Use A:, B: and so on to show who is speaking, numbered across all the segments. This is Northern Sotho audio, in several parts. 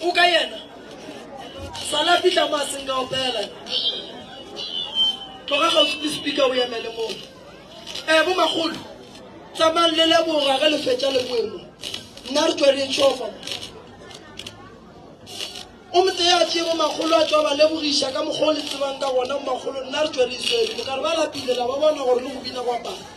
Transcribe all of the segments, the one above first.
A: O ka yena? Sala fihla mo a seng ka opela. Tloga gaufi le speaker o emele moo. Eh bo makgolo. Tsamayang le leboga ge le fetša le boe mo. Nna re tšwa re tšhofa. O mo tseye a tšee bo makgolo a tšwa ba lebogiša ka mokgwa o le tsebang ka gona bo makgolo nna re tšwa re iswele mo ka re ba lapile la ba bona gore le go bina go apara.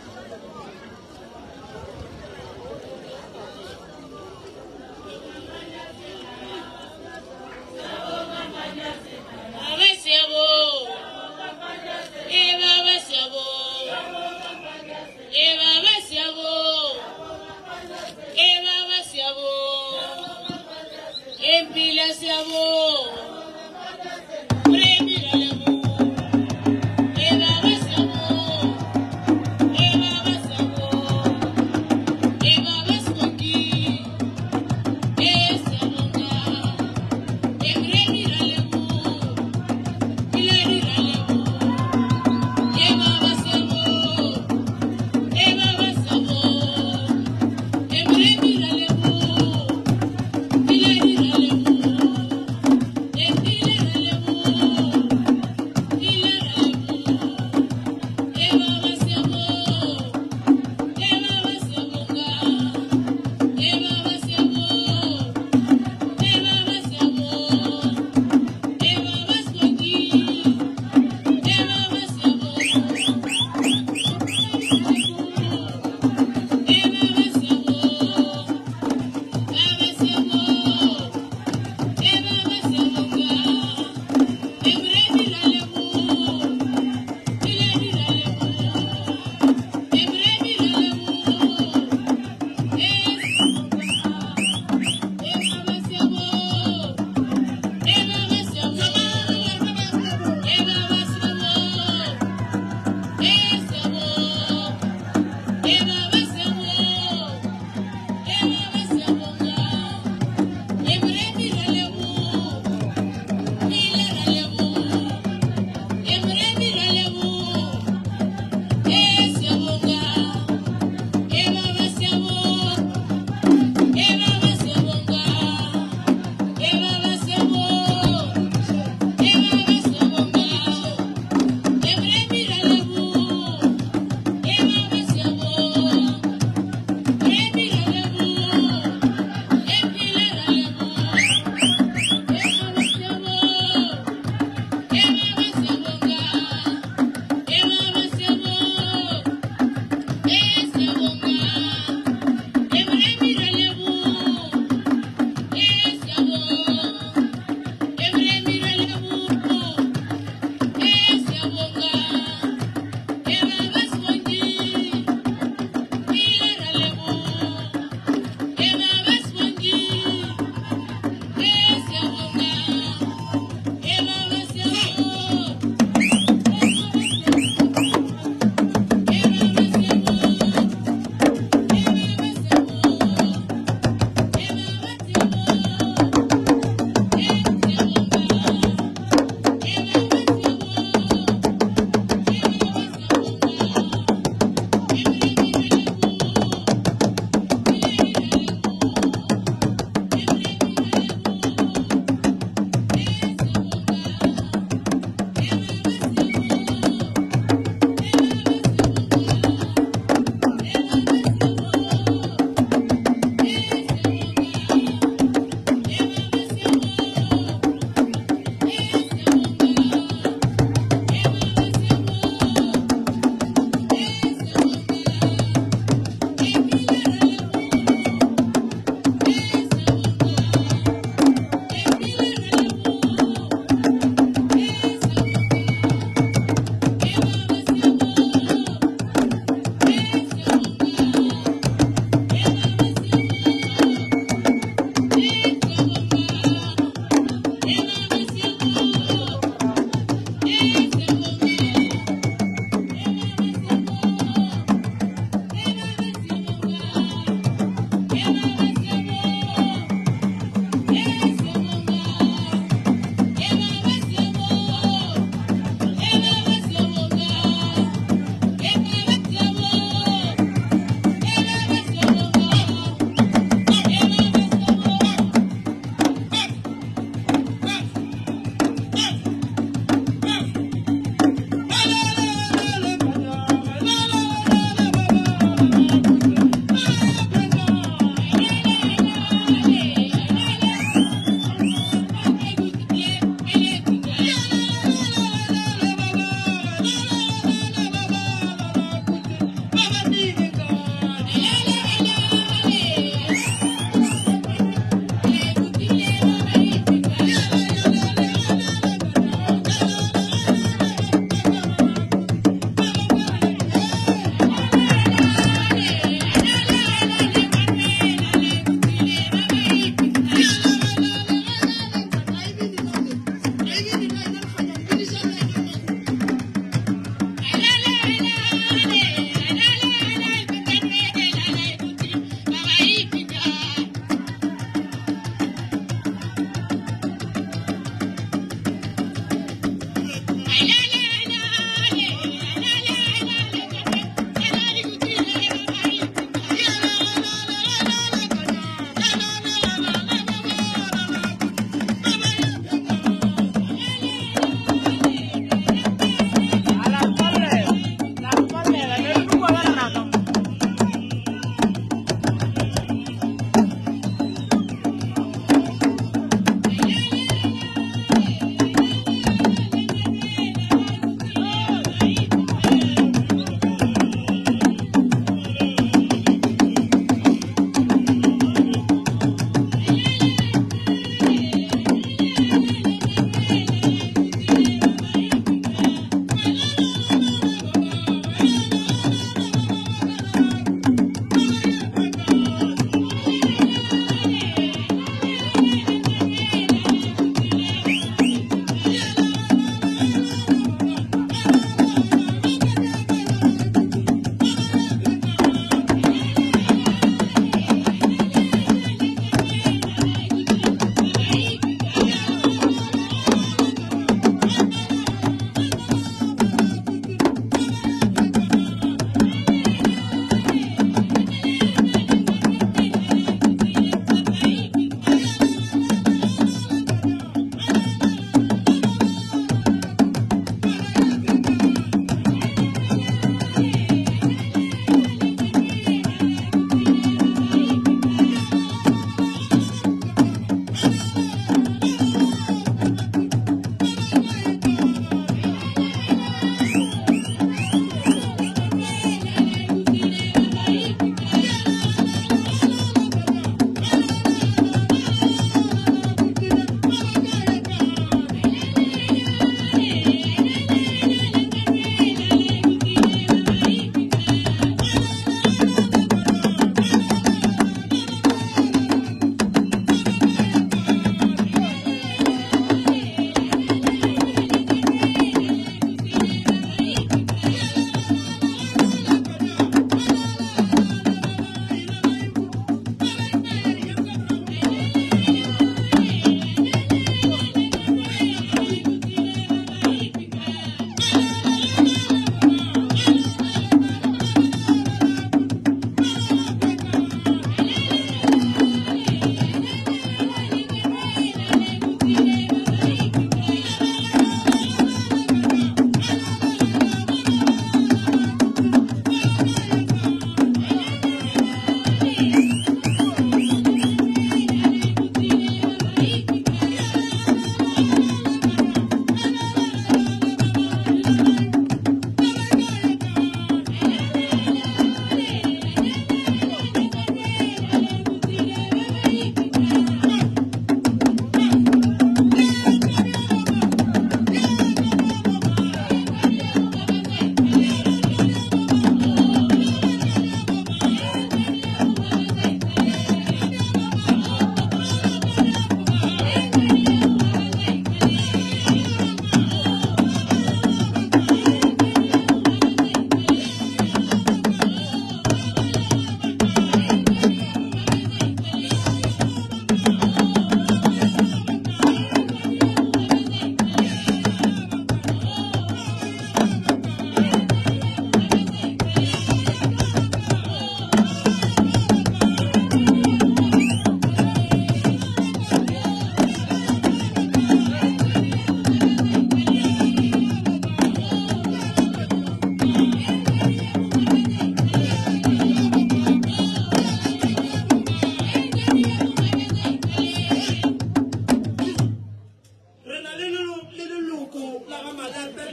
A: Re na le le leloko la ga Malepe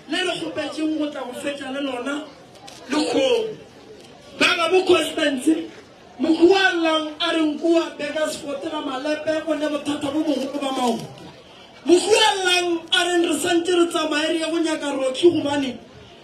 A: le re kgopetšeng go tla go fetša le lona lekgomo. Ba gabo Constance, mohu wa llang a re nku wa Burgersfort ga Malepe o ne bothata bo bogolo ba maoto. Mohu wa llang a reng re santše re tsamaye re ye go nyaka Rocky gobane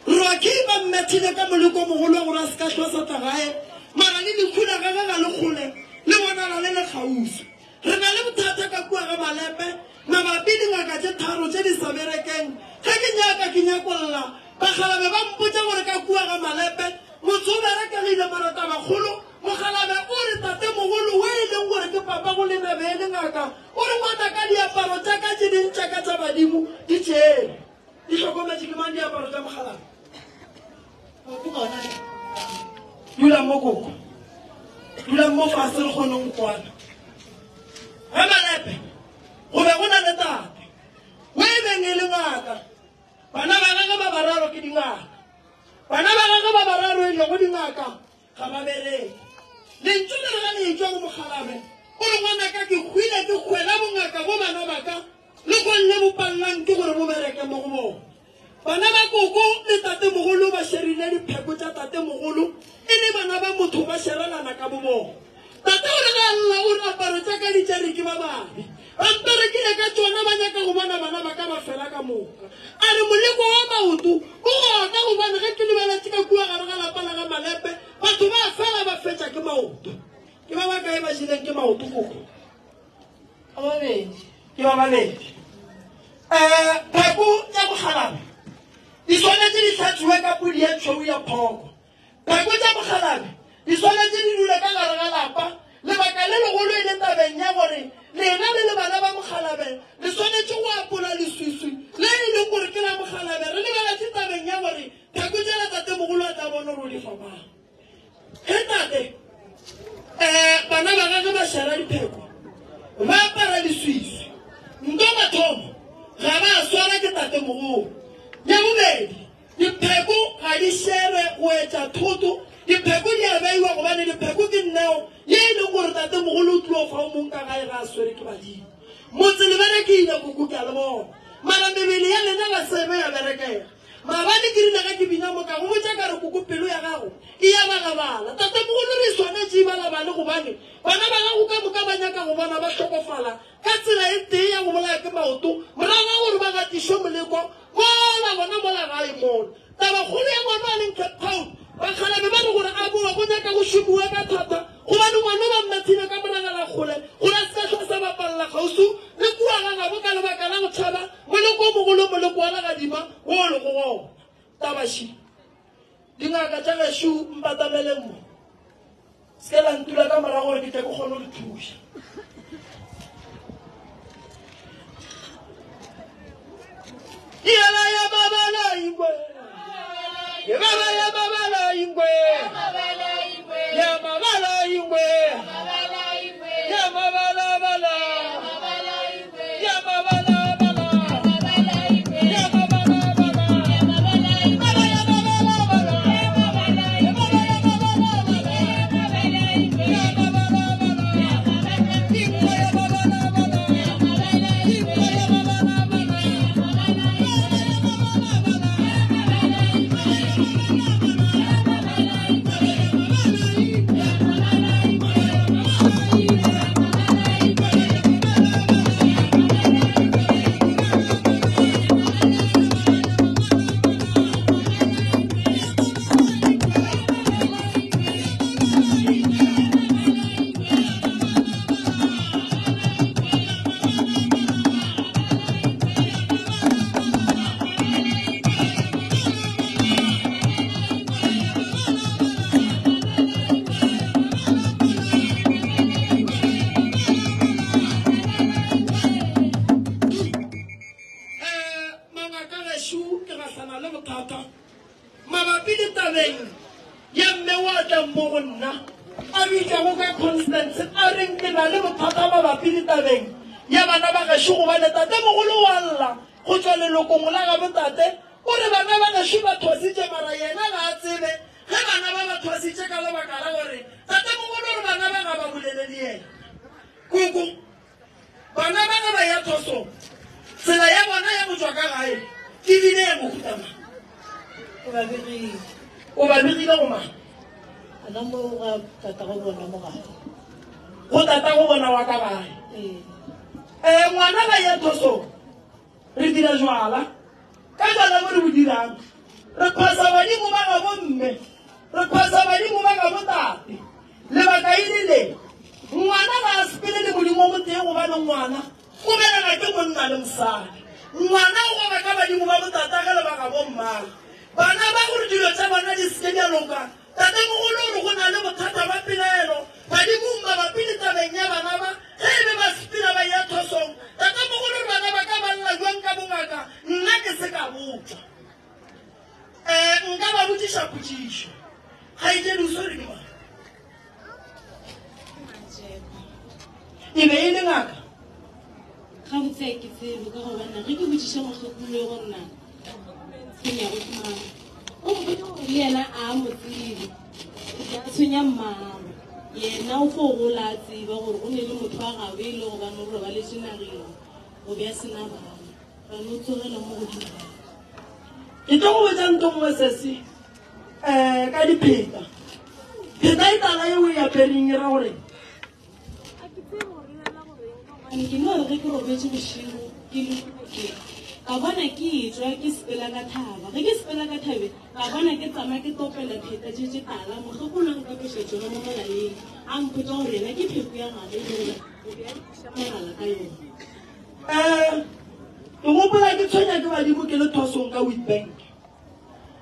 A: Rocky ba mmethile ka moleko o mogolo wa gore a se ka hlwa sa tla gae mara le lehu la gagwe ga le kgole le bonala le le kgauswi. Re na le bothata ka kua ga Malepe mabapi dingaka tše tharo tše di sa berekeng. Ge ke nyaka ke nyakolla, bakgalabe ba mpotša gore ka kua ga Malepe motse o berekegile mara tabakgolo mokgalabe o re tatemogolo we e leng gore ke papa go lena be e le ngaka o re ngwanaka diaparo tša ka tše ding tša ka tša badimo di tšere. Di hlokometše ke mang diaparo tša mokgalabe? Dulang mo koko. Dulang mo fase re kgone go kwana. Ga Malepe go be go na le tate o e beng e le ngaka. Bana ba gagwe ba bararo ke dingaka. Bana ba gagwe ba bararo e lego dingaka ga ba bereke. Lentšu le re ga le etšwa go mokgalabe o re ngwanaka ke hwile ke hwela bongaka bo bana ba ka le kong le bo pallang ke gore bo bereke mo go bona. Bana ba koko le tatemogolo ba šerile dipheko tša tatemogolo, e le bana ba motho ba šerelana ka bobona. Tate o re ge a lla o re aparo tša ka di tšere ke ba babe, ba mperekile ka tšona ba nyaka go bona bana ba ka ba fela ka moka. A re moleko wa maoto o gona gobane ge ke lebeletše ka kua gare ga lapa la ga Malepe batho ba fela ba fetša ke maoto. Ke ba bakae ba jeleng ke maoto koko?
B: Ba babedi.
A: Ke ba babedi. Um pheko tša bokgalabe di swanetše di hlatšhiwe ka pudi ye tšhweu ya phoko. Pheko tša bokgalabe di swanetše di dule ka gare ga lapa. Lebaka le legolo e le tabeng ya gore lena le le bana ba mokgalabe le swanetše go apola leswiswi le e leng gore ke la mokgalabe. Re lebeletše tabeng ya gore pheko tšela tatemogolo a tla bona gore o di fa mang. Ge tate um bana ba gagwe ba šala dipheko ba apara leswiswi, nto mathomo ga ba swara ke tatemogolo. Ya bobedi, dipheko ga di šere go etša thoto, dipheko di a beiwa gobane dipheko ke neo ye e leng gore tatemogolo o tlilo fa o mong ka gae ga a swere ke badimo. Motse le berekile koko ke a le bona, mara mebele ya lena ga se be ya berekega. Maabane ke rile ge ke bina mo ka go botša ka re, Koko, pelo ya gago e a balabala. Tatemogolo re swanetše e balabale gobane bana ba gago ka moka ba nyaka go bona ba hlokofala ka tsela e tee ya go bolaya ke maoto morago ga gore ba gatišwe moleko mola bona mola gae mola. Tabakgolo ya ngwana a leng Cape Town, bakgalabe ba re gore a boe go nyaka go šomiwe ka thata gobane ngwana ba mmathile ka moragala kgole gore a se ka hlwa sa bapalela kgauswi le kua ga gabo ka lebaka la go tšhaba Moleko o mogolo, moleko wa legadima wo o lego gona. Tabaši, dingaka tša gešo, mpatameleng mo. Se ke la ntula ka morago gore ke tle ke kgone go le thuša. Yela ya mabala ingwe. Ya baba ya mabala ingwe. Ya mabala ingwe. Ya mabala bala. na le bothata mabapi le tabeng ya bana ba gešo gobane tatemogolo o a lla go tšwa lelokong la gabo tate o re bana ba gešo ba thwasitše mara yena ga a tsebe ge bana ba ba thwasitše ka lebaka la gore tatemogolo o re bana ba ga ba bolele le yena. Koko, Bana ba ge ba ya thosong, tsela ya bona ya go tšwa ka gae e bile ya mohuta mang?
B: O ba begile.
A: O ba begile go mang?
B: Gona mo ga tatago bona mo gae.
A: Go tatago bona wa ka gae.
B: Ee.
A: Eh, ngwana ga ya thosong, re dira jwala. Ka jwala bo re bo dirang, re phasa badimo ba gabo mme, re phasa badimo ba gabo tate. Lebaka e le le, ngwana ga a sepele le Modimo o motee gobane ngwana o belega ke monna le mosadi. Ngwana o goga ka badimo ba botatagwe le ba gabo mmagwe. Bana ba gore dilo tša bona di se ke di a loka, tatemogolo o re go na le bothata ba pelaelo badimong mabapi le tabeng ya bana ba ge e be ba sepela ba eya thosong. Tatemogolo o re bana ba ka ba lla bjang ka bongaka nna ke se ka botšwa. Ee, nka ba botšiša potšišo. Kgaetšedi o swere ke mang? E be e le ngaka.
B: Gabotse a ke tsebe ka gobane ge ke botšiša mokgekolo yo gore na tshwenyago ke mang, o mpotša gore le yena a mo tsebe. O tshwenya mmagwe. Yena o fo gola a tseba gore go ne le motho wa gabo e le gobane o robaletše nageng o be a sena bana. Ra no tsogela mo godimo ga.
A: Ke tlo go botša ntho nngwe sesi um ka dipheta. Pheta e tala ye o e apereng e ra gore
B: A ke tsebe gore e rela goreng ka gobane ke no re ge ke robetše bošego ke le ke ka bona ke etšwa ke sepela ka thaba. Ge ke sepela ka thabeng ka bona ke tsamaya ke topela pheta tše tše tala mokgekolo a nkapeša tšona mo molaleng a mpotša gore yena ke pheko ya gagwe e le gore o be a itiša mogala ka yona.
A: Um ke gopola ke tshwenya ke badimo ke le thosong ka Witbank.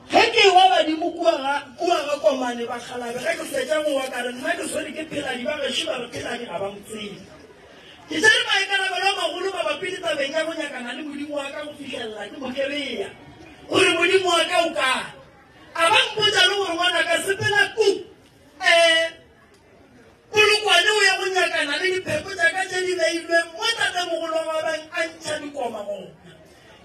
A: Ge ke ewa badimo kua ga kua ga Komane bakgalabe ge ke fetša go wa ka re nna ke swere ke Pheladi ba gešo ba re Pheladi ga ba mo tsebe. Ke tšere maikarabelo a magolo mabapi le tabeng ya go nyakana le Modimo wa ka go fihlelela ke mo kereya gore Modimo wa ka o kae. A ba mpotša le gore ngwanaka sepela ku um Polokwane o ya go nyakana le dipheko tša ka tše di beilweng mo tatemogolo wa bang a ntšha dikoma gona.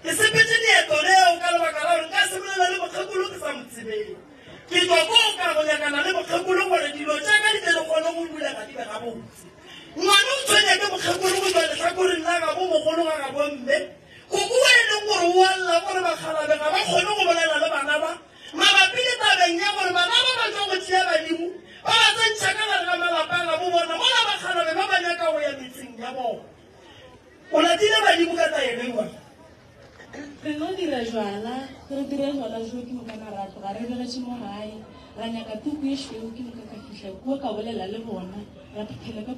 A: Ke sepetše leeto leo ka lebaka la gore nka se bolela le mokgekolo ke sa mo tsebeng. Ke tšwa koo ka go nyakana le mokgekolo gore dilo tša ka di tle di kgone go bulega di be gabotse. Ngwana o tshwenya ke mokgekolo go tšwa lehlakoreng la gabo mogolo ga gabo mme. Koko wa e leng gore o a lla gore bakgalabe ga ba kgone go bolela le bana ba Mabapi le tabeng ya gore bana ba ba tšwa go tšea badimo ba ba tsentšha ka gare ga malapa a gabo bona mola bakgalabe ba ba nyaka go ya metseng ya bona. O latile badimo ka taelo ewa.
B: Re no dira jwala, re dire jwala jo ke moka ra tloga re begetše mo gae, ra nyaka tuku e šweu ke moka ka fihla kua ka bolela le bona, ra phuthela ka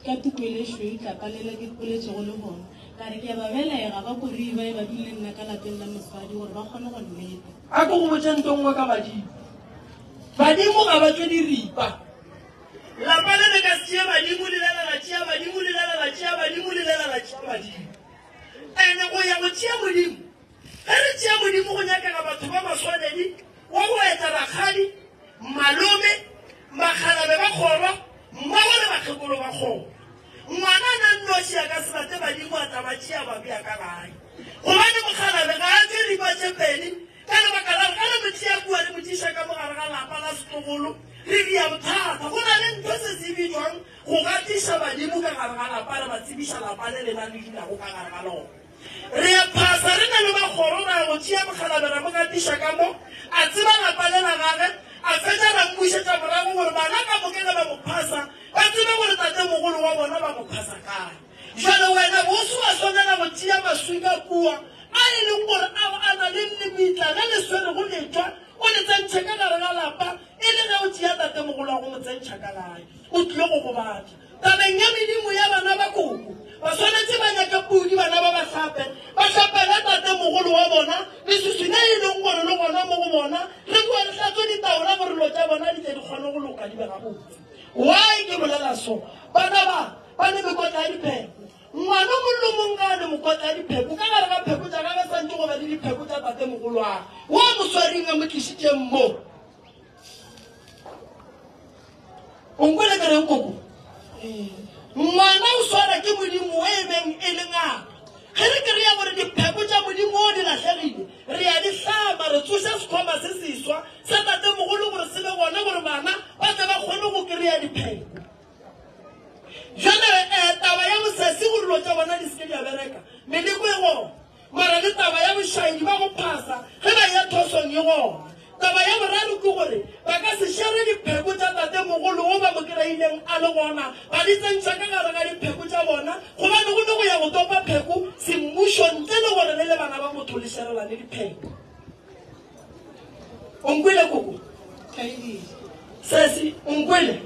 B: ka tuku ele šweu tlapa lela ke boletšego le bona. Ka re ke a ba belega ba koriba e ba dule le nna ka lapeng la mosadi gore ba kgone go nneta.
A: A ko go botše nto nngwe ka badimo. Badimo ga ba tšwe diripa. Lapa le le ka se tšee badimo le lela la tšea badimo le lela la tšea badimo le lela la tšea badimo. Ene go ya go tšea modimo, ge re tšea modimo go nyakega batho ba maswanedi wa go eta rakgadi, malome, makgalabe ba kgoro, mmogo le bakgekolo ba kgoro. Ngwana a na nnoši a ka se late badimo a tla ba tšea ba bea ka gae. Gobane mokgalabe ga a tšwe ripa tše pedi ka lebaka la gore ge re mo tšea kua re mo tliša ka mo gare ga lapa la setlogolo re ria bothata. Go na le ntho se se bitšwang go gatiša badimo ka gare ga lapa re ba tsebiša lapa le lena le dulago ka gare ga lona. Re a phasa re na le ba kgoro ra ya go tšea mokgalabe ra mo gatiša ka mo, a tseba lapa le la gage, a fetša ra mmušetša morago gore bana ka moka ge ba mo phasa ba tsebe gore tatemogolo wa bona ba mo phasa kae. Bjale wena boso wa swanela go tšea maswika kua a e leng gore ao a na le lebitla le le swerego letšwa o le tsentšhe ka gare ga lapa e le ge o tšea tatemogolo wa go mo tsentšha ka gae o tlile go gobatša. Tabeng ya medimo ya bana ba koko, ba swanetše ba nyake pudi bana ba ba hlape, ba hlapele tatemogolo wa bona leswiswi le e leng gore le gona mo go bona, re boe re hlatswe ditaola gore dilo tša bona di tle di kgone go loka di be gabotse. Why ke bolela so? Bana ba ba ne mekotla ya dipheko. Ngwana o mong le o mong ga a ne mokotla ya dipheko, ka gare ga pheko tša gagwe santše go ba le dipheko tša tatemogolwagwe wo a mo swereng a mo tlišitšeng mo. O nkwele ke reng koko? Ngwana o swara ke Modimo wo e beng e le ngaka. Ge re kry-a gore dipheko tša Modimo wo di lahlegile, re a di hlama, re tsoša sekhwama se seswa sa tatemogolo gore se be gona gore bana ba tle ba kgone go kry-a dipheko. Bjale eh, taba ya bosesi gore dilo tša bona di se ke di a bereka, meleko e gona. Mara le taba ya bošaedi ba go phasa ge ba eya thosong e gona. Taba ya boraro ke gore ba ka se šere dipheko tša tatemogolo wo ba mo kry-ileng a le gona ba di tsentšha ka gare ga dipheko tša bona gobane go ne go ya go topa pheko semmušo ntle le gore le le bana ba motho le šerelane dipheko. O nkwele koko? Sesi, o nkwele?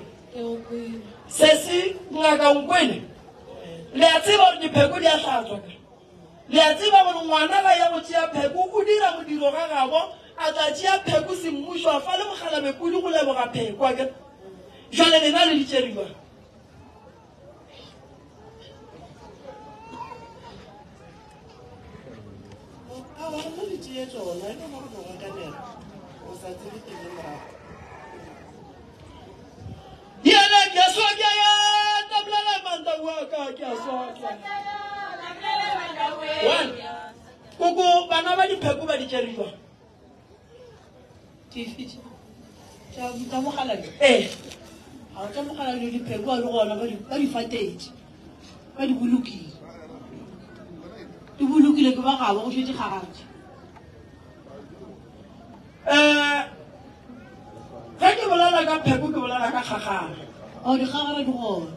A: Sesi, ngaka o nkwele? Le a tseba gore dipheko di a hlatswa ka. Le a tseba gore ngwana ga ya go tšea pheko o dira modiro ga gabo, a tla tšea pheko semmušo a fa le mokgalabepudi go leboga pheko akere? Jwale lena le di tšere jwang?
C: Aowa, rena di tšeye tšona, e no ba go no gakanega, o sa tsebe pele morago.
A: Yena ke a swa ke a ya tabolela manta wa ka ke a swa ke a One. Koko bana ba dipheko ba di tšere jwang?
C: Dife tše? Tša tša mogalabi?
A: Ee.
C: Ga tša mogalabi dipheko a le gona ba di ba di fatetše. Ba di bolokile. Di bolokile ke ba gabo go šetše kgagantšha.
A: Eh, ge ke bolela ka pheko ke bolela ka kgagara.
C: O dikgagara di gona.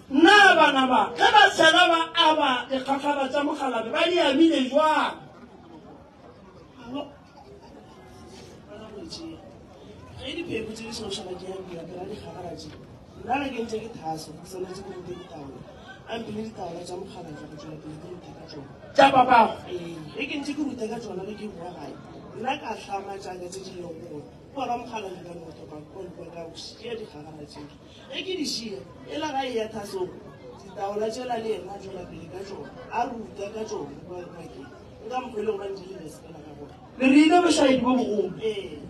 A: Na bana ba ge ba sela ba aba dikgagara tša mogalabe ba di abile jwang?
C: Ge dipheko tše di šošana di abiwa ke ra dikgagara tše. Nna ge ke ntše ke thaso ke swanetše ke rute ditaola. A mphile ditaola tša mokgalabje go tšwela pele ke rute ka tšona.
A: Tša papago.
C: Ee, ge ke ntše ke ruta ka tšona ge ke boa gae, nna ka hlama tša ka tše di lego gona. Kua ga mokgalabje ka no topa kua le kua ka šia dikgagara tšela. Ge ke di šia, ela ga e ya thasong, ditaola tšela le yena a tšwela pele ka tšona, a ruta ka tšona kua ngakeng. Ke ka mokgwa e le gobane di le lesepela ka gona.
A: Le reile bošaedi bo bogolo.
C: Ee.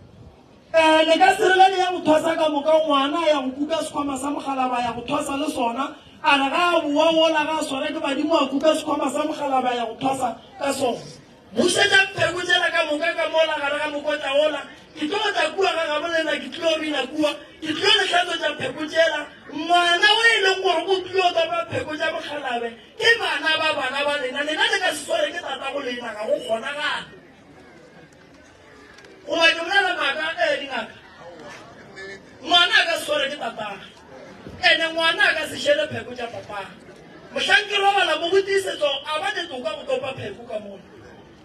A: Eh, le ka se re ge le ya go thwasa ka moka ngwana a ya go kuka sekhwama sa mogalaba a ya go thwasa le sona, a re ga a boa wola ga a swara ke badimo a kuka sekhwama sa mogalaba a ya go thwasa ka sona. Bušetšang pheko tšela ka moka ka mola gare ga mokotla wola, ke tlo tla kua ga gabo lena ke tlilo bina kua, ke tlilo le hlatswetša pheko tšela. Ngwana o e leng gore o tlilo topa pheko tša mokgalabe ke bana ba bana ba lena, lena le ka se sware ke tatago lena, ga go kgonagale. Goba ke bolela maaka? Ee, dingaka. Ngwana a ka se sware ke tatagwe, ene ngwana a ka se šele pheko tša papagwe. Mohlang ke robala mo go tiisetso a ba le toka go topa pheko ka mola.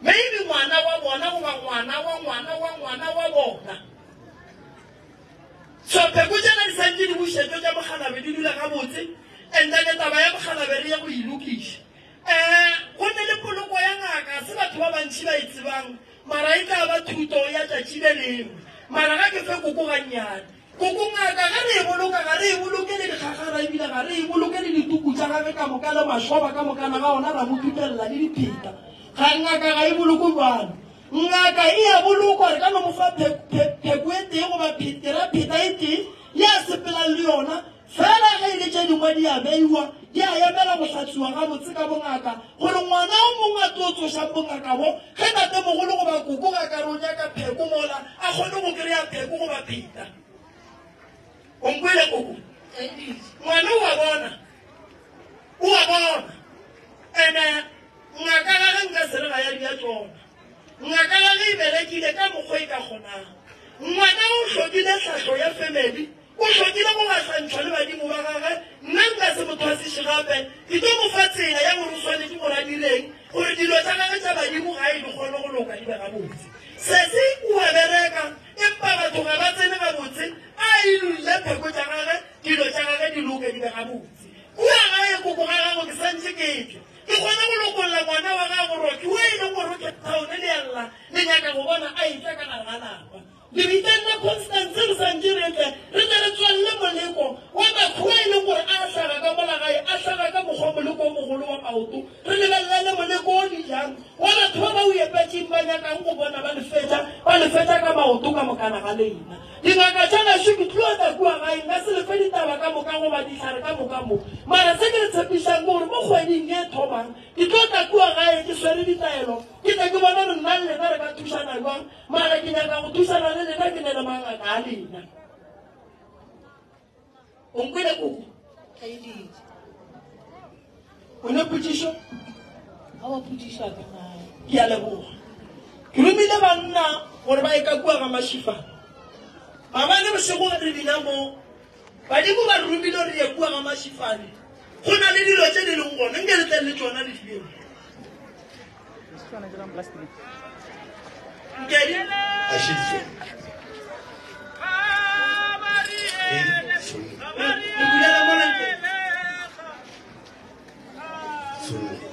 A: Maybe ngwana wa bona goba ngwana wa ngwana wa ngwana wa bona. So pheko tšela di santše di bušetšwe tša mokgalabe di dula gabotse, and then taba ya mokgalabe re ye go e lokiša. Ee, go ne le poloko ya ngaka, se batho ba bantši ba e tsebang, mara e tla ba thuto ya tšatši le lengwe. Mara ga ke fe koko gannyane. Koko ngaka, ge re e boloka, ga re e boloke le dikgagara ebile ga re e boloke le dituku tša gage ka moka le mašoba ka mokana ga ona, ra mo dumelela le dipheta. Ga ngaka ga e bolokwe bjalo. Ngaka e a bolokwa, re ka no mo fa pheko e tee goba pheta pheta e tee ye a sepelang le yona. Fela ge e le tše dingwe di a beiwa, di a emela go hlatswiwa gabotse ka bongaka, gore ngwana o mongwe a tlo tsošang bongaka bo, ge tatemogolo goba koko ga ka re o nyaka pheko mola, a kgone go kry-a pheko goba pheta. O nkwele koko? Ngwana o a bona, o a bona. Ene ngaka ga ge nka se re ga ya di ya tšona. Ngaka ga ge e berekile ka mokgwa e ka kgonang. Ngwana o hlokile tlhahlo ya family. O hlokile go gahlantšhwa le badimo ba gagwe. Nna nka se mo thwasiše gape. Ke tlo mo fa tsela ya gore o swanetše gore a direng gore dilo tša gagwe tša badimo gae di kgone go loka di be gabotse. Sesi o a bereka, empa batho ga ba tsene gabotse. A inulle pheko tša gagwe, dilo tša gagwe di loke di be gabotse. Kua gae koko ga gago ke santše ke tšwa. Ke kgone go lokolla ngwana wa gago Rocky wo e leng gore o Cape Town le a lla le nyaka go bona a etla ka gare ga lapa. Lebitleng la Constance re sa ntše re tle re tle re tswalele moleko wa makgowa e leng gore a hlaga ka mola gae, a hlaga ka mokgwa moleko o mogolo wa maoto. Re lebelele moleko o dijang wa batho ba ba o epetšeng ba nyakang go bona ba le fetša, ba le fetša ka maoto ka mokana ga lena. Dingaka tša gešo ke tlo tla. kua gae nka se le fe ditaba ka moka goba dihlare ka moka mo. Mara se ke le tshepišang ke gore mo kgweding ye thomang ke tlo tla kua gae ke swere ditaelo, ke tle ke bone gore nna le lena re ka thušana bjang. Mara ke nyaka go thušana le lena ke ne le mangaka a lena. O nkwele koko? O ne potšišo? Ke a leboga. Ke romile banna gore ba ye ka kua ga Mašifane. Maabane bošego ge re bina mo, badimo ba re romile gore re ye kua ga Mašifane. Go na le dilo tše di leng gona, nke le tleng le tšona le di beng. Nkedi?
D: A šeditše.
A: Re bulela mola Nkedi.
D: Tsholle.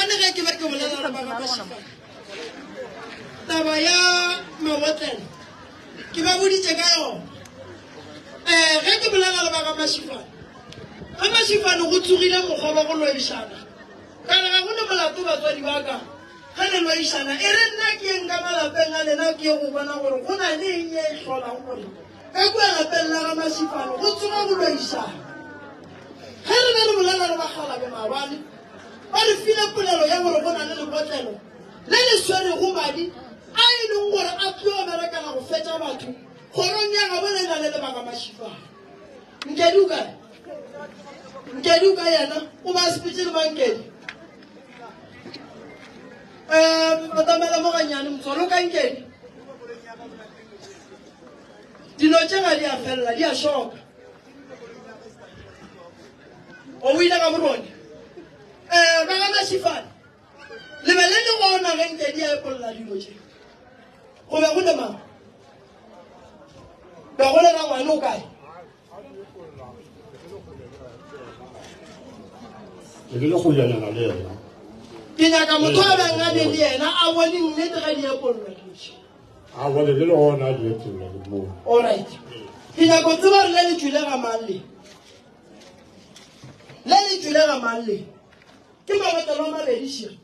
A: Maabane ge ke be ke bolela le ba ga Mashifane taba ya mabotlelo, ke ba boditše ka yona. Um ge ke bolela le ba ga Mashifane, ga Mashifane go tsogile mokgwa wa go loišana. Ka re ga go ne molato batswadi ba ka ge le loišana, e re nna ke yeng ka malapeng a lena ke ye go bona gore go na le eng ye e hlolang gore ka kua lapeng la ga Mashifane go tsoga go loišana. Ge re be re bolela le bakgalabe maabane, ba re file polelo ya gore go na le lebotlelo le le swerego madi a e leng gore a tlo berekela go fetša batho kgorong ya gabo le na le lebaka Mashifane. Nkedi o kae? Nkedi o kae yena? O ba sepetse le mang Nkedi? Um, batamela mo gannyane motswalo o kae Nkedi? Dilo tše ga di a felela, di a šoka. O ile ga borone. Um, ba ga Mashifane, le be le le gona ge Nkedi a epolla dilo tše. Go be go le mang? Be go le rangwane o kae?
D: Ke le kgojanyana le yena.
A: Ke nyaka motho a bang a ne le yena a bone nnete ga di epollwa dilo tše.
D: A bone ke le gona a di epolla ke mo.
A: All right. Ke nyaka go tseba gore le le tšwile ga mang le. Le le tšwile ga mang le. Ke mabotlelo a mabedi šira.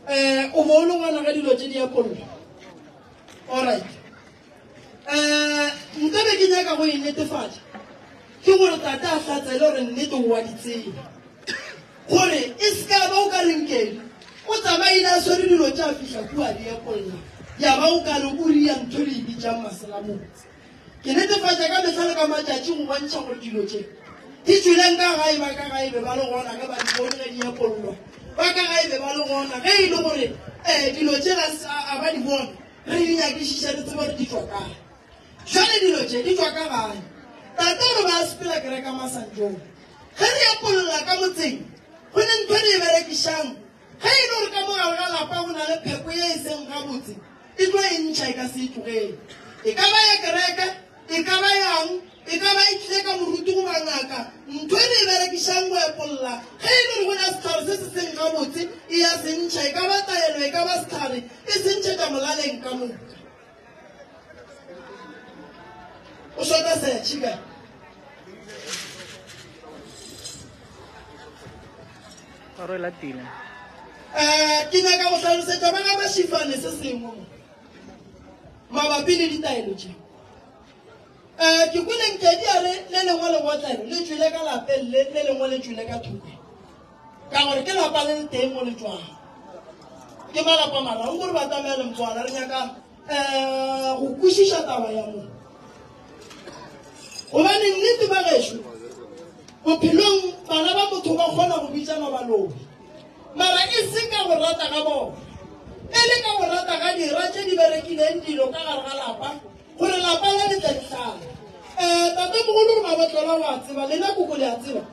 A: Um o bo o le ngwana ge dilo tše di epollwa. Alright. Um nka be ke nyaka go e netefatša ke gore tate a hlatsele gore nnete o wa di tseba gore e se ka ba o ka re Nkedi o tsamaile a swere dilo tša fihla kua di epolla ya ba o ka re o ria ntho re e bitsang maselamotse. Ke netefatša ka mehla le ka matšatši go bontšha gore dilo tše di tšwileng ka gae ba ka gae be ba le gona ge ba di bone ge di epollwa ba ka gae be ba le gona ge e le gore um dilo tše ga ba di bone Re di nyakišiša re tsebe gore di tšwa kae. Jwale dilo tše di tšwa ka gae. Tate o re ba sepela kereka Masanjong. Ge re epolla ka motseng, go ne ntho re e berekišang. Ge e le gore ka mo gare ga lapa go na le pheko ye e seng gabotse, e tlo e ntšha e ka se e tlogele. E ka ba ya kereke, e ka ba yang, e ka ba e tlile ka moruti goba ngaka, ntho e re e berekišang go epolla, ge e le gore go na sehlare se se seng gabotse, e ya se ntšha, e ka ba taelo, e ka ba sehlare, e se ntšhetša molaleng ka moka. O shota setšhi ka. Um ke nyaka go hlalosetša ba ga Mašifane se sengwe mo mabapi le ditaelo tše. Um ke kwele Nkedi a re le lengwe lebotlelo le tšwele ka lapeng le, le lengwe le tšwele ka thoko. Ka gore ke lapa le le teng mo le tšwang. Ke malapa mararo gore ba tsamaya le motswala re nyaka um go kwešiša taba ya mo. Gobane nnete ba gešo bophelong bana ba motho ba kgona go bitsana baloi. Mara e se ka go rata ga bona, e le ka go rata ga dira tše di berekileng dilo ka gare ga lapa gore lapa le le tle le hlale. Um tatemogolo gore mabotlelo wa tseba, lena koko le a tseba.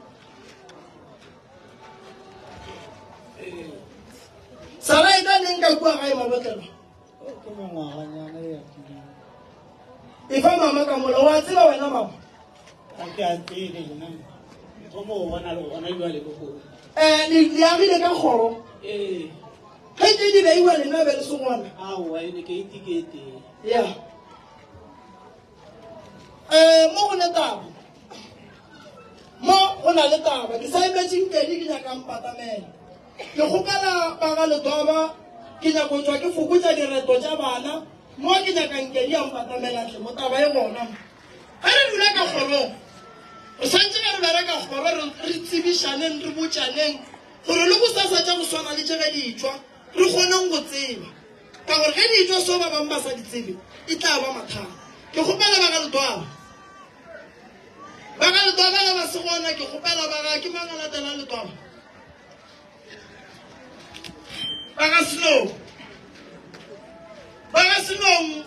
A: Sala e tla neng ka kua gae mabotlelo?
E: Ke mengwaganyana e atileng.
A: Efa mama ka mola, wa tseba wena mama?
E: Ga ke a tsebe nna. Thomo go bona le gona jwale le go.
A: Eh, le le agile ka kgoro.
E: Ee.
A: Ge tše di beiwa lena be le se gona.
E: Aowa e ne ke ite ke e tee.
A: Ya. Eh, mo go ne taba. Mo go na le taba. Ke sa emetše Nkedi ke nyaka mpatamela. Ke kgopela ba ga Letwaba, ke nyako tšwa ke fokotša direto tša bana, mo ke nyaka Nkedi a mpatamela tle mo taba e gona mo. Ge re dula ka kgorong, re swantše ge re bereka kgoro re, re tsebišaneng, re botšaneng gore le gosasa tša go swana le tše ge di etšwa re kgoneng go tseba. Ka gore ge di etšwa so ba bangwe ba sa di tsebe, e tla ba mathata. Ke kgopela ba ga Letwaba. Ba ga Letwaba ge ba se gona, ke kgopela ba ga, ke mang a latelang Letwaba? Ba ga Senong. Ba ga Senong.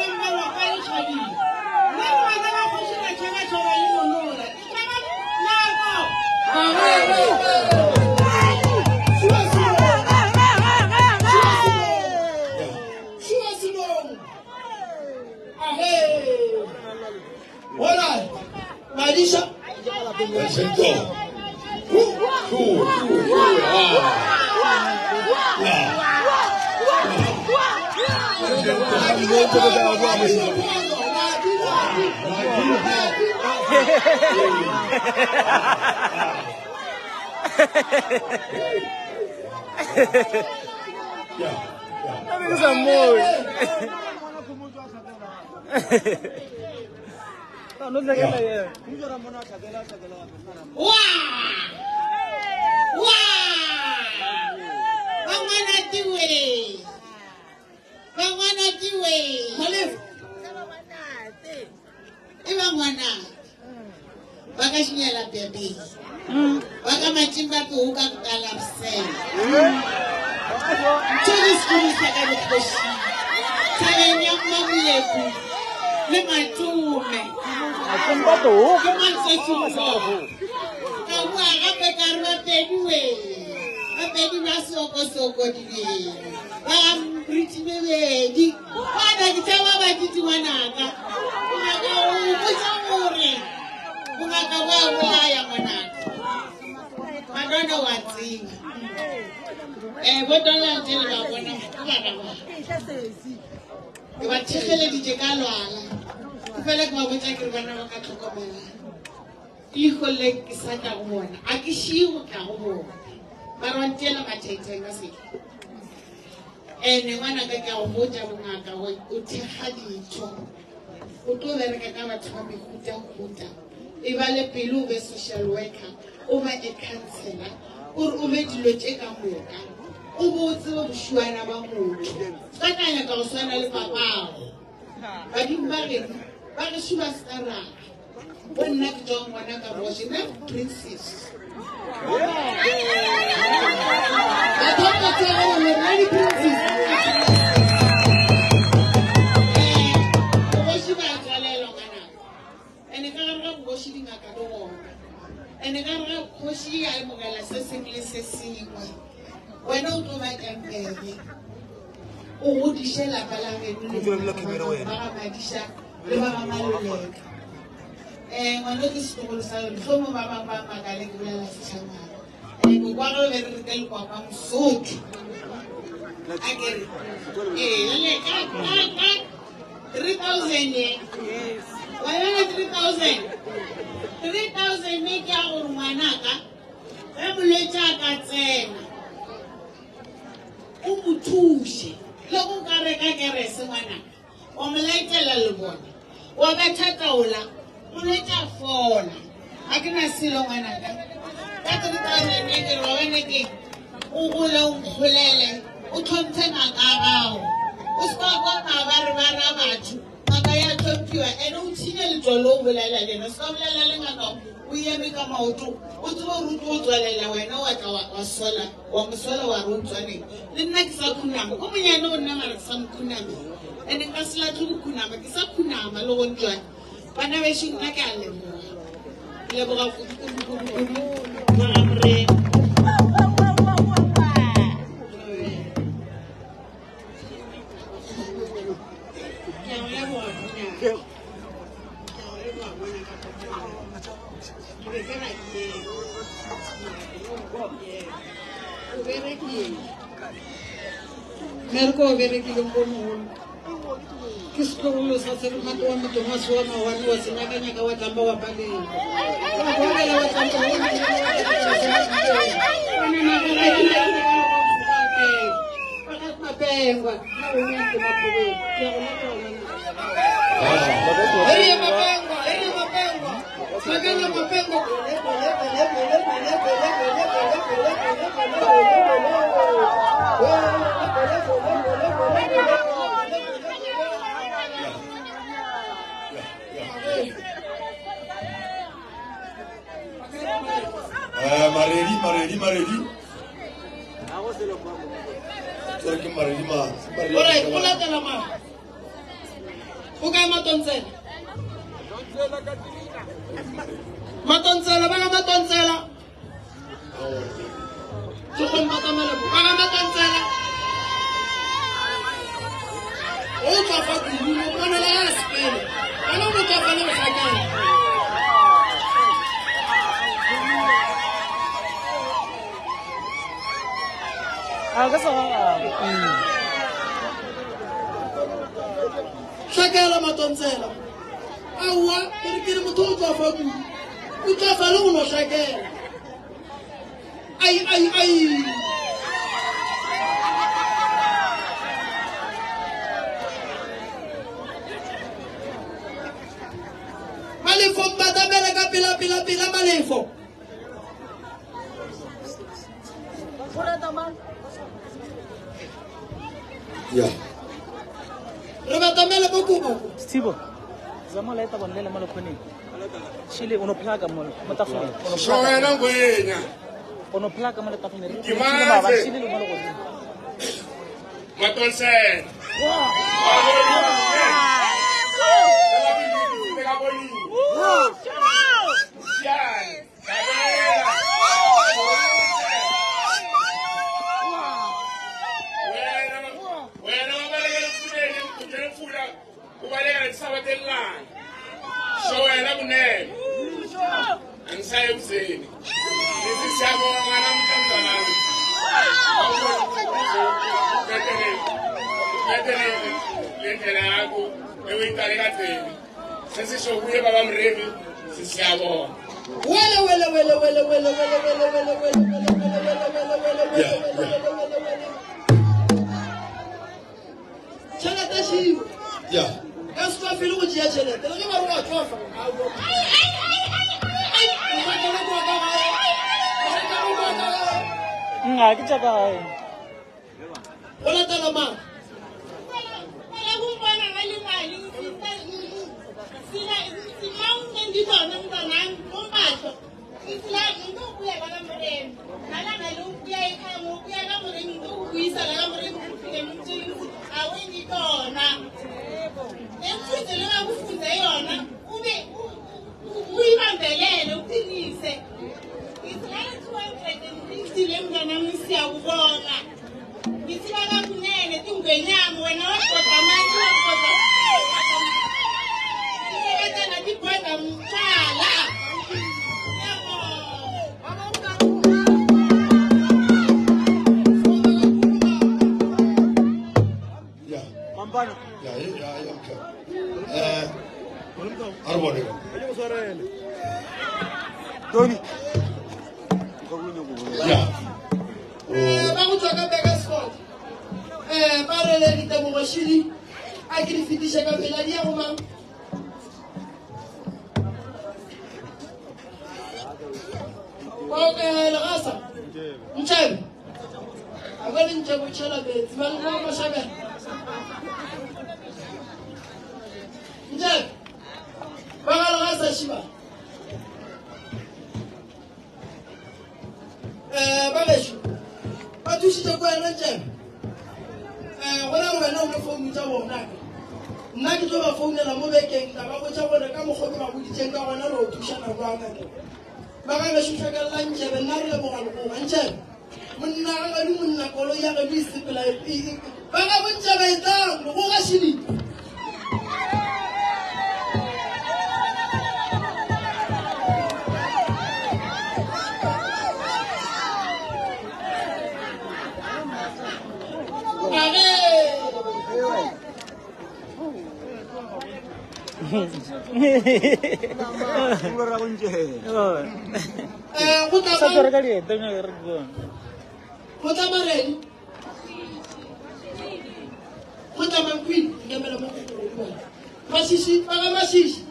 A: Bona madiša.
F: Sento. Two, two, two, ah.
G: E ba ngwanake ba ka šinyela bebeng ba ka matimba peo ka kutala bosela ntho ke sekolo sa ka bokgošing thabeng ya mmamoleku le matome ke matsetsong ka boa gape ka re bapedi we bapedi ba sokosoko dibeng ba ga mbriti bebedi Bana ke tšhaba baditi ngwanaka. Ngaka o botša gore bongaka bo a bolaya ngwanaka. Madonna wa tseba. Eh bo Donald le ba bona ke bana ba. Ke ba thekgeleditše ka lwala. Ke fela ke ba botša ke re bana ba ka tlhokomela. Leihlo le ke sa tla go bona. A ke šie go tla go bona. Mara wa ntiela mathaithai ka seke. Ene ngwanaka ke a go botša bongaka o thekga ditho o tlo bereka ka batho ba mehutahuta e ba le pele o be social worker o ba a counselor o re o be dilo tše ka moka o be o tsebe bošuana ba motho ka ka nyaka go swana le papago badimo ba geno ba gešo ba se ka raga Bo nna ke tswa ngwana ka boše nna princess. Batho ba tswa go le nna di princess. Bogoši ba tswalelwa ngwana. Ene ka gare ga bogoši dingaka di gona. Ene ka gare ga kgoši ya amogela se sengwe le se sengwe. Wena o tlo ba tempele. O godiše lapa la geno le ba ga Madiša le ba ga Maloleka. Um ngwana ke setlogolo sa yone tlhomo ba bangwe ba makale ke bolela setšhangwana. Um kokwa ge be re re ke lekwapa mosotho. A kere ee jale ka 3000 ye wa yona 3000 3000 e ke ya gore ngwanaka ge molwetši a ka tsena o mo thuše le go ka reka kerese ngwanaka wa mo laetela lebone wa betha taola molwetši a fola ga ke na selo ngwanaka ka 3000 e ke re wa bone ke o gole o nkgolele o tlhomphe ngaka ya gago o se ka kwa maabare ba ra batho ngaka ya tlhomphiwa ene o tšhile letswalo o bolela le ena o se ka bolela le ngaka o eme ka maoto o tsebe gore o tlo o tswalela wena wa tla wa sola wa mosola wa re o ntswaneng le nna ke sa khunama o monyane go nna mara ke sa mo khunama ene nka se latlhe go khunama ke sa khunama le go ntswane bana bešo nna ke a leboga ke leboga kudu kudu kudu kudu ba ga morena. Ke a go leboga monna. Ke a go leboga monna ka Ke be ke ratile. O berekile. Mmereko o berekileng ko mogolo. Ke setlogolo sa Serumati wa Motomase wa Mawane wa Senyakanyaka wa Tlamba wa Paleng. Wa bolela wa Tlamba wa Mapengwa.
A: Heri Mapengwa, heri Mapengwa. Sakana Mapengwa.
F: Maredi, Maredi, Maredi. Sorry, ke Maredi ma.
A: Alright, o latela mang? O kae Matontsela? Matontsela, ba ga Matontsela. Ke go mmatamela ba ga Matontsela. O tswa fa kudu, o bonela ya sepele. Wena o tswa fa le wena.
E: ke sa
A: Hlakela matontsela. Aowa, ke re ke re motho o tswafa kudu. O tswafa le go no hlakela. Ai, ai, ai. Malefo mbatamele ka pela pela pela Malefo.
F: Ya.
A: Re batamele bo kobo.
E: Sithibo. Zama laeta bonele mo lekhoneng. Chile o no plaka mo mo tafoleng. O no
H: Sho wena ngwenya.
E: O no plaka mo le tafoleng.
H: Ke matse.
E: Chile le mo le godimo.
H: Matonsela. Wena wabalekela emfuleni ungena emfula ubalekela lisabathelelana sho wena kunene angisaye emzini ngithi siyabonga namhla mntanami le ndlela yakho ewuyiqale kadzeni sesisho kuye baba mremi sisiyabonga
A: Wele wele wele wele wele wele wele wele wele wele wele wele wele wele wele wele wele. Tšhelete šiwe.
F: Ya.
A: Ka se tswafele go tšea tšhelete. Le ge ba re wa tswafa. Ai, o ka kwa ka gae. O ka kwa ka gae.
E: Nna ke tša ka gae.
A: Go latela mang?
G: Uyibambelele uqinise. Ngithi ngale 250 le mntanami siyakubona. Ngithi bakakunene tingwenyama wena wagoda amanye wagoda. Ngikatana tigoda mtshwala.
F: Ya.
E: Mampana.
F: Ya, ya, ya, okay. Eh, a re bone.
I: Tony.
F: Ya.
A: Ba go tswa ka Burgersfort. Ba re le ditebogo šidi a ke di fetiše ka pela di ya go mang? Okay, legasa. Ntšhebe. A ba le ntšhebe o tšhela metsi ba le go mashabela. Ntšhebe. Ba ga legasa šiba. Ba gešo ba thušitše ko wena Ntšhebe. Gona gore wena o ne founu tša bona ka. Nna ke tlo ba founela mo bekeng ka ba botša gore ka mokgwa ke ba boditšeng ka gona re o thušana jwang ake. Ba ga gešo hlakella Ntšhebe nna re leboga legoga Ntšhebe. Monna ga geno monna koloi ya geno e sepela ba ga bo Ntšhebe e tlang legoga šidite. Go tla
E: Sa tswere ka dieta nyaka re bone.
A: Go tla maredi. Go tla mankwini nkemela mo go go Mashishi, ba ga Mashishi.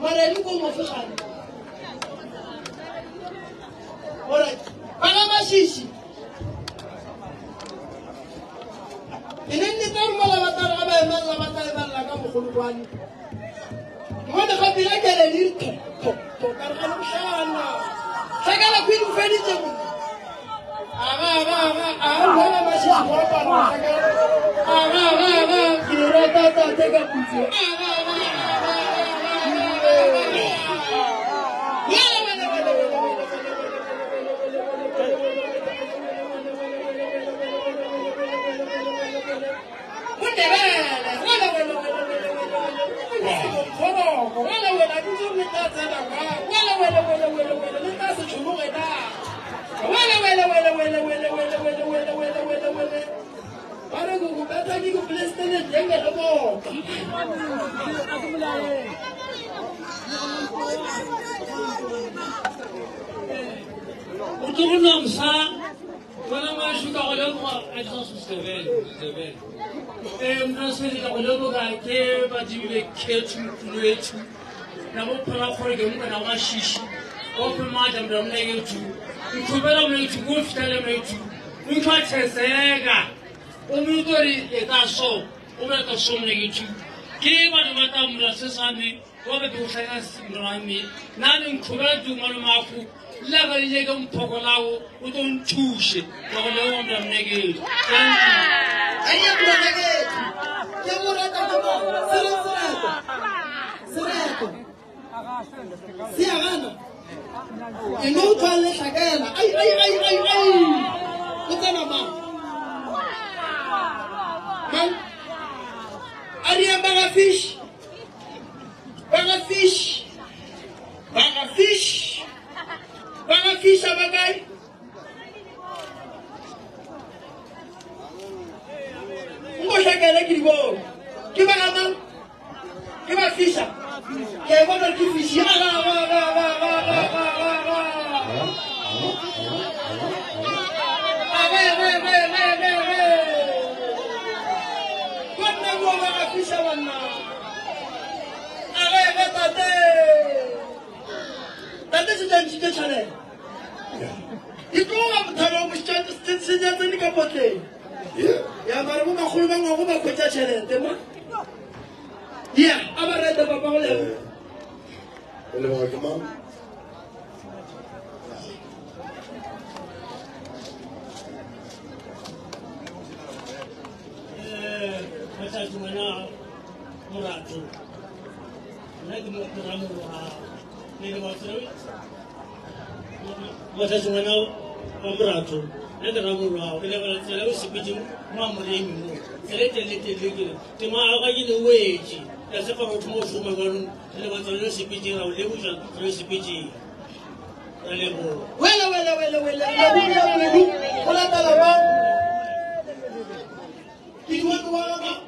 A: Maredi ko mo fegane. Alright. Ba ga Mashishi. E ne nne tsa mola ba tla ga ba emella ba tla emella ka mogolokwane. Mone ga pila ke le di tho tho tho ka re ga lo hlana. Hlakala queen o feditše mo. Aga aga aga aga wena Mashishi go apara hlakala. Aga aga aga ke rata tate ka putse. Aga aga aga aga aga. Wele wele wele wele wele Mundebele, wele wele wele wele wele wele. Kgoroko, wele wele a dutse le tla tsena kwa. Wele wele wele wele wele le tla se tšhologe. njengelobota.
I: Motlogolo wa msa wena ngwanešu ka go leboga a ke sa Sesebele Sesebele eh mna se ka go leboga ke badimo be khethu mkhulu wethu na bo phela gore ke mokana wa shishi o fe maatla mna mna yethu nkhubela mna yethu go fitele mna yethu ntho tsheseka o mo gore e ka so o be ka so mna yethu ke batho ba ta mna se sa me wa be go hlaya mna me na le nkhubela tumalo mafu la ga le ke mphoko lawo o to nthuse ka go leboga mna mna yethu. Thank you.
A: Aye mna yethu. Ke mo rata ke mo. Sereto. Sereto. Se a gana. E no tshwa le hlakela. Ai ai ai ai ai. O tsena mang? Mang? A re ba ga fish. Ba ga fish. Ba ga fish. Ba ga fish ba kae? Nko hlakela ke di bone. Ke ba ga mang? Ke ba fisha. Ke a bona ke fish. Ga ga ga ga ga ga ga ga ga ga. A ge ge ge ge ge ge. Banna bo ba ga fisha banna. A ge ge tate. Tate se tšantšitše tšhanele. E tloga mothalo o mošetša tsene ka potleng. Ya mare bo makgolo ba ngwago ba khwetša tšhelete ma. Ya, a ba rete papa go leboga.
F: O leboga ke mang?
I: Matsatsi ngwana morato nna ke moramolo wa le matsatsi ngwana wa morato nna ke ramolo wa ke lebala tsela o sepetse mo a moremi mo tsela e telele telele ke tema ga ke ne wetse ka sefa go thoma go šoma jaanong re leba tsela o sepetseng ra o leboša tsela o sepetseng ra leboga.
A: Wele wele wele wele. Leboga kudu. Go latela mang? Ke di wa ga mang?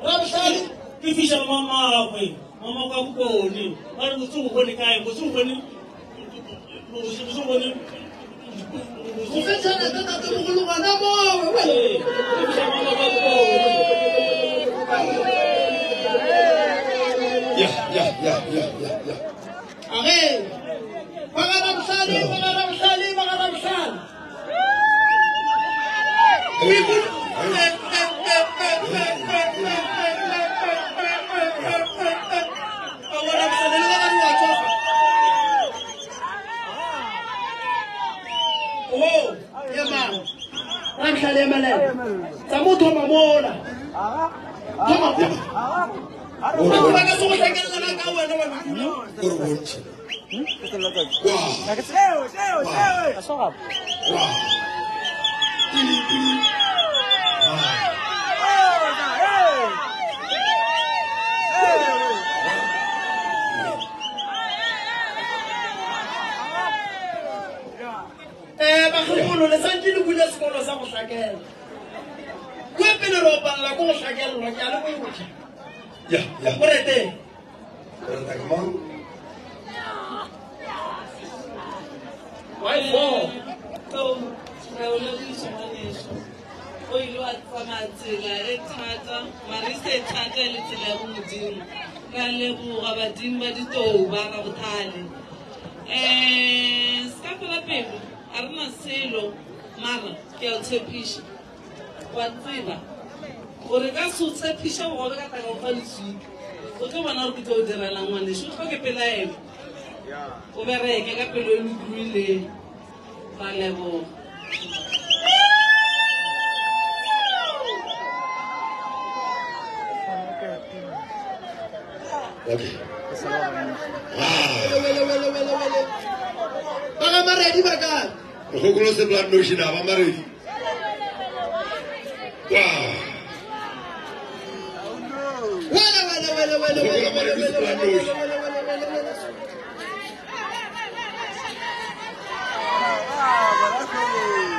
A: Rabohlale.
I: Ke fiša mamagwe mamagwe a bokone ba re botse o bone kae botse o bone botse o bone
A: Go fe tšhelete tate mogolo ngwana mowe. Wele.
I: Ke fiša mamagwe a bokone.
F: Ya ya ya ya ya ya.
A: Age. Ba ga Rabohlale, ba ga Rabohlale, ba ga Rabohlale. Oh, ema. Rabohlale emelela. Tsa mo thoma mola. Thoma. Batho ba ka se go hlakelela ka wena wena.
F: O re bontšhe. Wa. Wa. Pili pili.
A: Bakgekolo le santse le bule sekolo sa go hlakela. Kua pele re opalela ko go hlakelelwa ke a le botša.
F: Ya ya.
A: O reteng?
F: O rata ke mang?
A: Why four?
C: Re o lebogiša ngwaneso o ile wa tsamaya tsela e thata mare e se thata e le tsela ya bomodimo. Re a leboga badimo ba ditou ba Rabothale. Se ka fela pelo a re na selo mara ke a o tshepiša wa tseba gore ka se o tshepiša bogobe ka tla ka o fa leswika o tlo bona gore ke tlo o direla ngwaneso o tlhoke pelaelo o bereke ka pelo e lokologileng. Ra leboga.
F: Okay.
A: Wele wele wele wele. Ba ga Maredi ba kae?
F: Mogokolo se blood notion a ba Maredi. Wa.
A: Wele wele wele wele wele wele wele wele wele wele wele wele.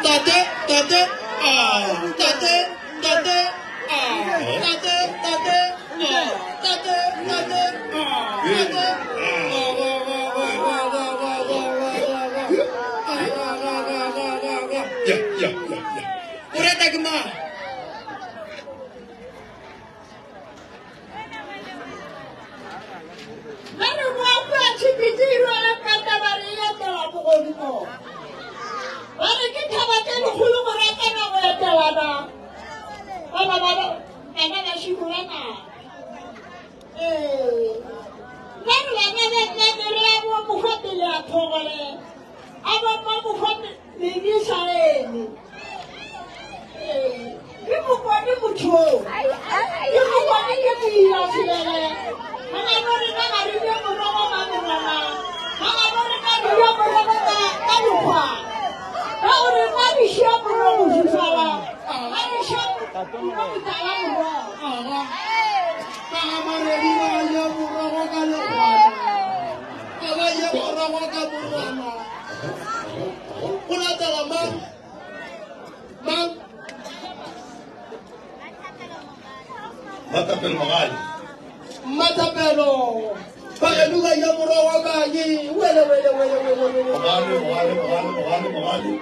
A: Tate, tate, ah, tate, tate, ah. Tate, tate, tate, tate, tate.
F: Ya, ya, ya, ya.
A: O rata ke mang?
G: Ba re boa kua tšhipiti e rwele kata ba re e etela bogodimo. Ba re ke thaba tše dikgolo go ratana go etelana. Bana ba bana ba širolana. Ee. Ba re bana ba tla re a bo mokgwa pele a thogole. A bo mma mokgwa mebe sa eme. Ee. Ke mokwane motho oo. Ke mokwane ke moila thibele. Ga gabo rena ga re je morogo ka morwana. Ga gabo rena re ja morogo ka ka dikgwa. Ka gore ga re šia morogo fifala. Ga re šia morogo tala morogo.
A: Aga. Ka ga maredi ba ja morogo ka lekgwana. Ba ba ja morogo ka morwana. Go latela mang? Mang?
F: Mmathapelo Mogale.
A: Mmathapelo. Ba geno ba ja morogo kanye. Wele wele wele wele wele.
F: Mogale, Mogale, Mogale, Mogale, Mogale.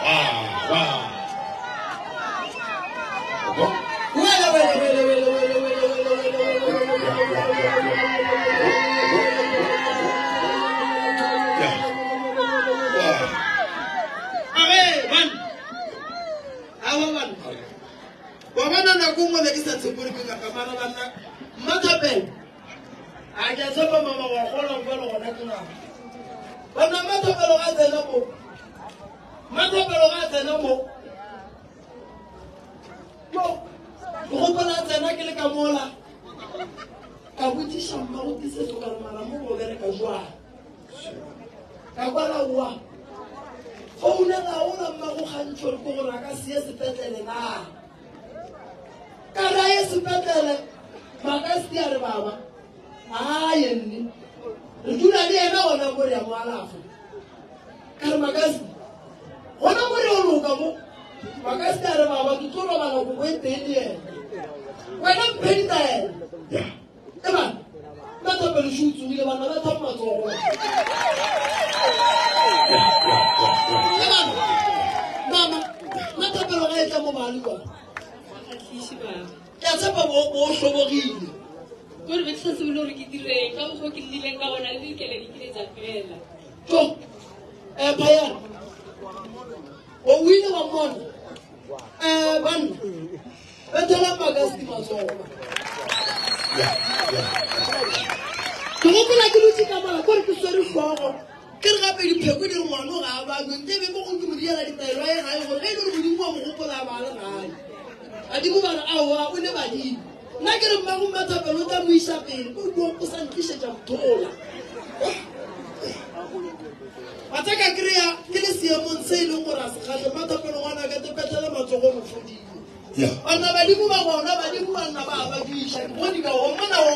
F: Wa, wa.
A: Wele wele wele wele wele wele wele wele wele.
F: Ya. Wa.
A: Age, banna. Awa banna. Wa bona nako nngwe be ke sa tshepe gore ke ngaka mara banna. Mmathapelo. A ke a tshepa mama wa kgolwa jwale gona ke ngaka. Banna Mmathapelo ga a tsena mo. Mmathapelo ga a tsena mo. Yo, ke gopola a tsena ke le ka mola. Ka botšiša mmago Tiisetso ka re mara mo go bereka jwang. Ka kwa la oa. Founela ola mmago Kgantšho re ko gore a ka se ye sepetlele na. Ka re a ye sepetlele, Makasti a re baba, a ye nne. Re dula le yena gona mo re ya mo alafa. Ka re Makasti, gona mo re o loka mo. Makasti a re baba, ke tlo robala kobo e tee le yena. Wena mphe ditaelo.
F: Ya.
A: E bana, Mmathapelo šo o tsogile banna ba thapa matsogo. E bana, mama, Mmathapelo ga e tla mo bale kwa.
B: Kgatlhiše baba.
A: Ke a tshepa bo bo hlobogile.
B: Kore be ke sa tsebe le gore ke direng ka mokgwa o ke llileng ka gona le dikeledi ke ile tša fela.
A: Jo, Phayana, o ile wa mmona? Banna, bethela Makasti matsogo. Ke gopola ke dutše ka mola kore ke swere hlogo. Ke re gape dipheko di re ngwano ga a balwe nte be mo go ke mo diela ditaelo a ye gae gore ge e le gore modimo wa mo gopola a ba le gae. Badimo ba re aowa o ne badimo. Nna ke re mmago Mmathapelo o tla mo iša pele ko o o sa ntlišetša mothola. Wa tsa ka kry-a ke le seemong se e leng gore a se kgahle Mmathapelo ngwana ka te petlele matsogo mo fodile. Banna badimo ba bona badimo banna ba ba duiša ke bone ka o mona o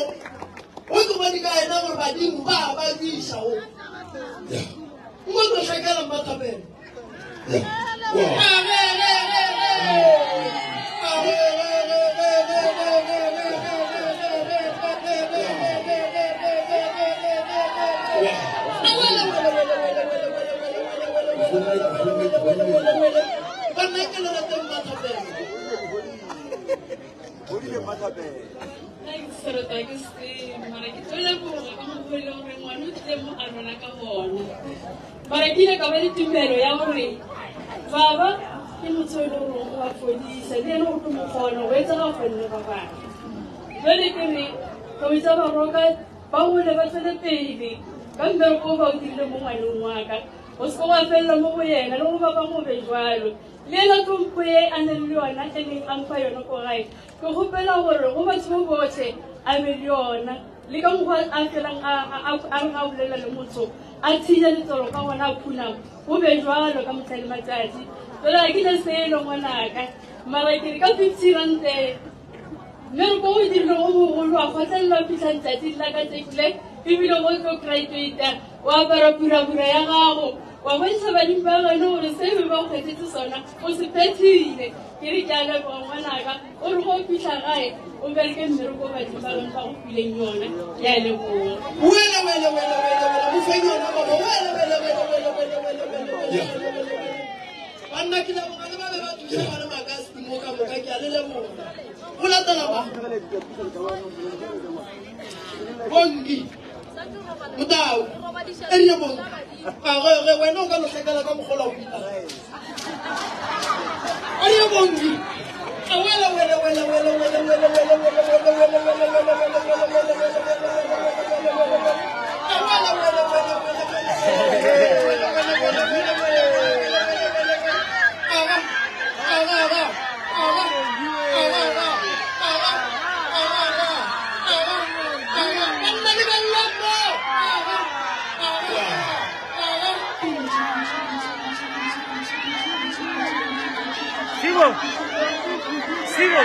A: o ke bone ka ena gore badimo ba ba duiša o. Nko tlo hlakela Mmathapelo. Banna ke le rate Mmathapelo.
B: Nna ke serota ke se mara ke tlo leboga ka mokgwa e leng gore ngwana o tlile mo a rona ka gona. Mara ke ile ka ba le tumelo ya gore baba ke motho e leng gore o a fodisa le ene o tlo mo kgona go etsa ga kgonne ba bangwe. Jwale ke re go bitsa baroka ba gole ba tswele pele ka mmereko o ba o dirile mo ngwaneng wa ka o se ke wa felela mo go yena le go ba bangwe o be jwalo. Le ena tlhompho e a nang le yona e neng a mpha yona ko gae ke kgopela gore go batho ba botlhe a be le yona le ka mokgwa a felang a re ga bolela le motho a thinya letsolo ka gona a phunang go be jwalo ka motlha le matsatsi. Jwale ga ke na selo ngwanaka mara ke re ka 50 rand mmereko o dirile o mogolo wa kgotlelela fitlha letsatsi la ka tsekile ebile go tlo graduata o apara purapura ya gago. Wa bontšha badimo ba geno gore se be ba go kgethetše sona o se phethile. Ke re ke a leboga ngwanaka, o re ge o fihla gae o bereke mmereko o badimo ba geno ba go fileng yona. Ke a leboga.
A: Wele wele wele wele wele mo feng yona baba wele wele wele wele wele wele wele wele wele wele banna ke leboga le ba be ba thuša ba le makasti mo ka moka ke a le leboga go latela ba bongi motao erile bongi agege wena o ka lohlekela ka mogola o pita arie bongi awele wele wele wele wele wele wele wele wele wele wele wele wele wele wele wele
E: Sigo. Sigo.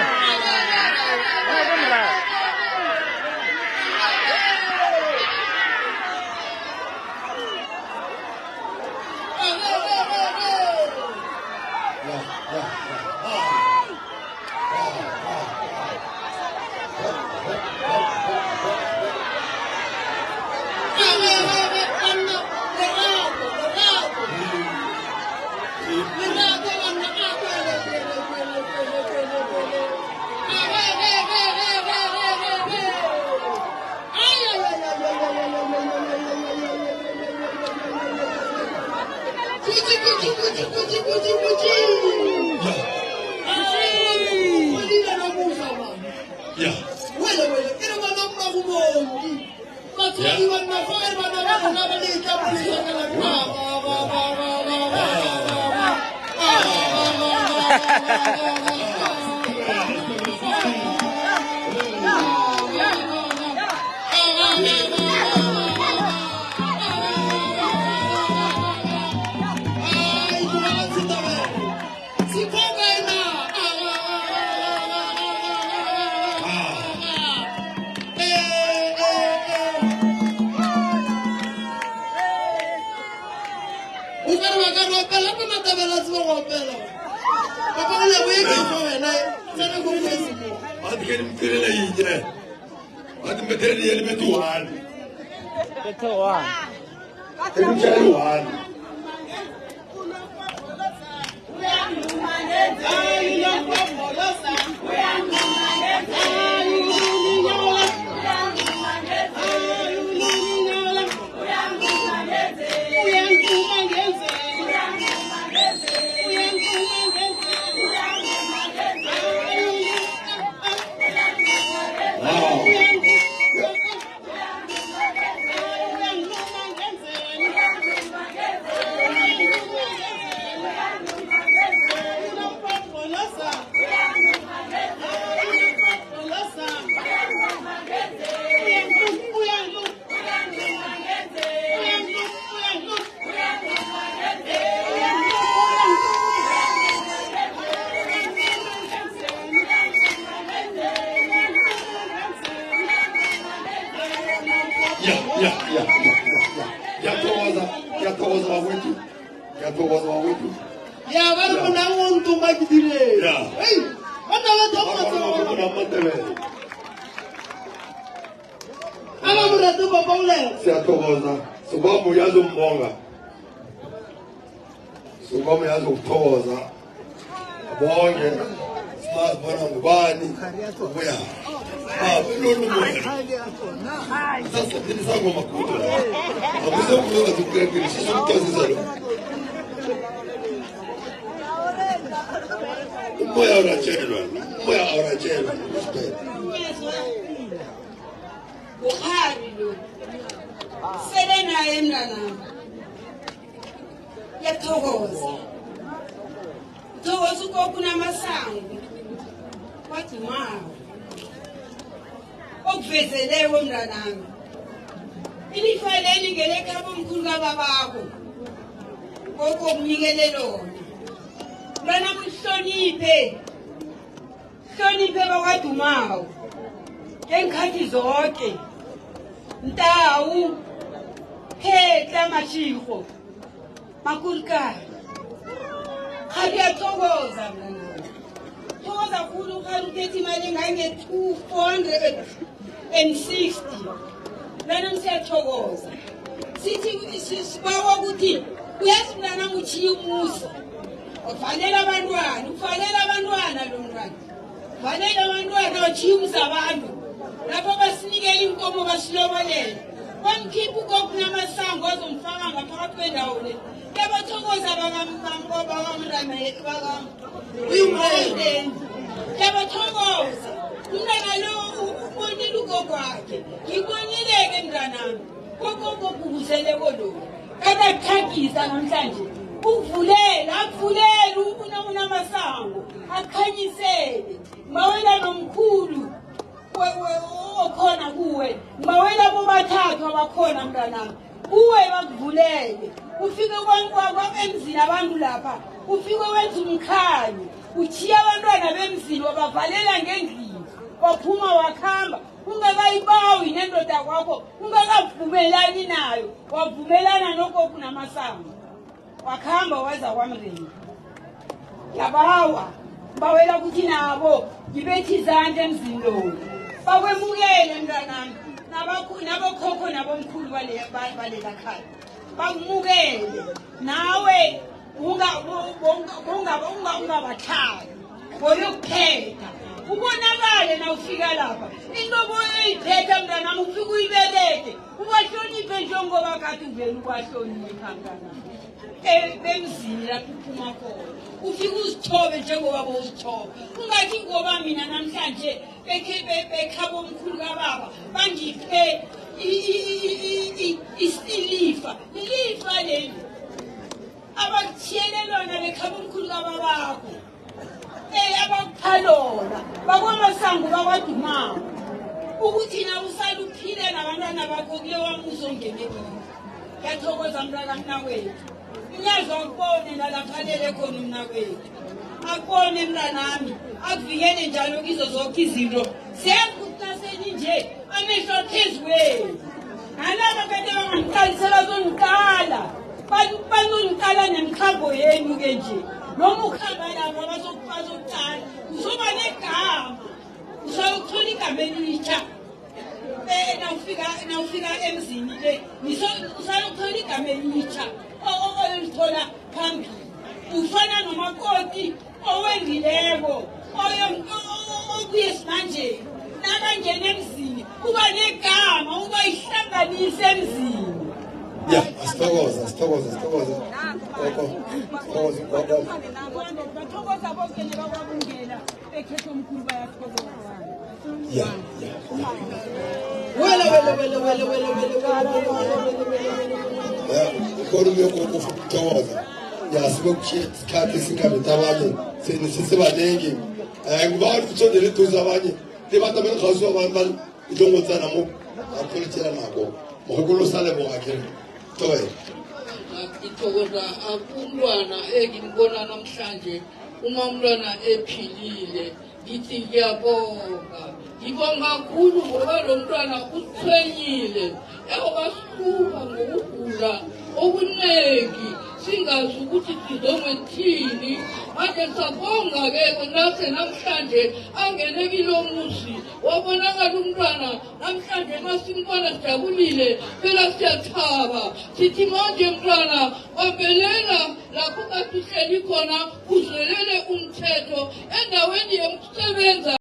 A: O ka re ba ka re opela ko matabela tsebe go opela papa go lebo e ke fa wena tsena ko facebook
F: Bathi ke nimtirele yinye. Bathi mbethele yeli bethu one.
E: Bethe one.
F: Emtshele one. Ya, ya, ya, ya, ya. Ngiyathokoza, ngiyathokoza bakwethu. Ngiyathokoza bakwethu.
A: ya ba re monang o ntoma ke direng
F: Ya.
A: ei banna ba
F: Bona Matebele.
A: a ba morate papa bolela
F: Siyathokoza. Sobamba uyazombonga. Sobamba uyazokuthokoza. Abonge. Simazi bona ngubani ubuya. Ah, lolu moya. Sasebenzisa ngoma kudo. Akuze kuzoba zikurekile sisumtazisa lo. Umoya awuratshelwa. Umoya awuratshelwa.
G: Bukghari lo sele naye mntanami yathokoza thokoza ugogo unamasango kwadumawo okuvezeleko mntanami ilifa leli ngelekhabo omkhulu kababakho gogo okunikele lona mntanami uhloniphe hloniphe bakwadumawo ngeenkhathi zonke ntawu phetla mashiko.
J: Makurukana. Kghari uyathokoza mntanami. Thokoza khulu kghari uphethe imali engange-2 460. Mntanami siyathokoza. Sithi sibawa ukuthi uyazi mntanami utshiye umuzi. Uvalela abantwana, uvalela abantwana lo mntwana. Valela abantwana utshiye umuzi abantu. Lapho basinikela inkomo basilobolela. Bamkhipha ugogo namasango azomfaka ngaphakathi kwendawo le. Yabathokoza bakamremeni. Yabathokoza. Umntwana lo ubonile ugogo wakhe. Ngibonile-ke mntanami. Gogogo kubuseleko lo. Kade akuthagisa namhlanje. Ukuvulela, akuvulele unamasango. Akukhanyisele. Mawela nomkhulu okhona kuwe. Mawela bobathathu abakhona mntanami. Kuwe bakuvulele. Ufike emzini abantu lapha. Ufike wenza umkhanyo. Uchiya abantwana bemzini wabavalela ngendlini. Waphuma wakhamba. Ungakayibawi nendoda kwakho, ungakavumelani nayo. Wavumelana nogogo namasango. Wakhamba waza kwamreni. Yabawa. Bawela ukuthi nabo ngibethe izandla emzini lowo. Bakwemukele mntanami. Nabokhokho nabomkhulu balela khaya. Bakumukele. Nawe ungabatlhali. Boyokuphetha. Ubonakale na ufika lapha. Into boyoyiphetha mntanami ufike uyibereke. Ubahloniphe njengoba kade uvela ubahlonipha mntanami. Bemzini lapho uphuma khona. Ufike uzithobe njengoba bowuzithoba. Ungathi ngoba mina namhlanje bekhabo omkhulu kababa bangiphe ilifa. Ilifa leli. Abakuthiyele lona bekhabo omkhulu kababakho. Abakupha lona bakwamasango bakwadumako ukuthi na usale uphile nabantwana bakho kule wamuzi ongene kiwo. Ngiyathokoza mntaka mnakwethu. Unyazi akubone nalapha alele khona umnakwethu. Akubone mntanami, akuvikele njalo kizo zonke izinto. Siyazi ukuthi naseni nje amehlo aphezu kwenu. Nalaba kade banganiqalisa bazoniqala. Bazoniqala nemikhambo yenu ke nje. Noma ukuhamba lapha bazokuqala. Uzoba negama. Usayokuthola igama elitsha. Nawufika emzini le usayokuthola igama elitsha oyolithola phambili. Ufana nomakoti owendileko obuye simanje nakangena emzini uba negama uba ihlanganise emzini.
F: Ya, asithokoze, asithokoze, asithokoze. Gogo, sithokoze gogo.
J: Bathokoza bonke nebakwabungela bekhetho omkhulu bayathokoza.
F: Ya, ya.
A: Wele wele wele wele wele wele wele wele wele wele.
F: Ya, ukhona uyogogo ufuna ukuthokoza. Ya, sibe kushiya isikhathi singabethi abanye. Sesibaningi. Ngibawa ukuthi eduze abanye. Le batho ba kgauswi ba bang ba itlongotsana mo ba tlo nako. Mogokolo sa leboga ke re. Thokoza.
K: Ngithokoza umntwana engimbona namhlanje uma umntwana ephilile ngithi ngiyabonga ngibonga kakhulu ngoba lo mntwana uthwenyile ewasihlupha ngokugula okuningi singazi ukuthi sizomethini manje sabonga-ke nase namhlanje angene kilo muzi wabonakala umntwana namhlanje masimbona sijabulile phela siyathaba sithi manje mntwana bambelela lapho kade uhleli khona uzwelele umthetho endaweni yokusebenza.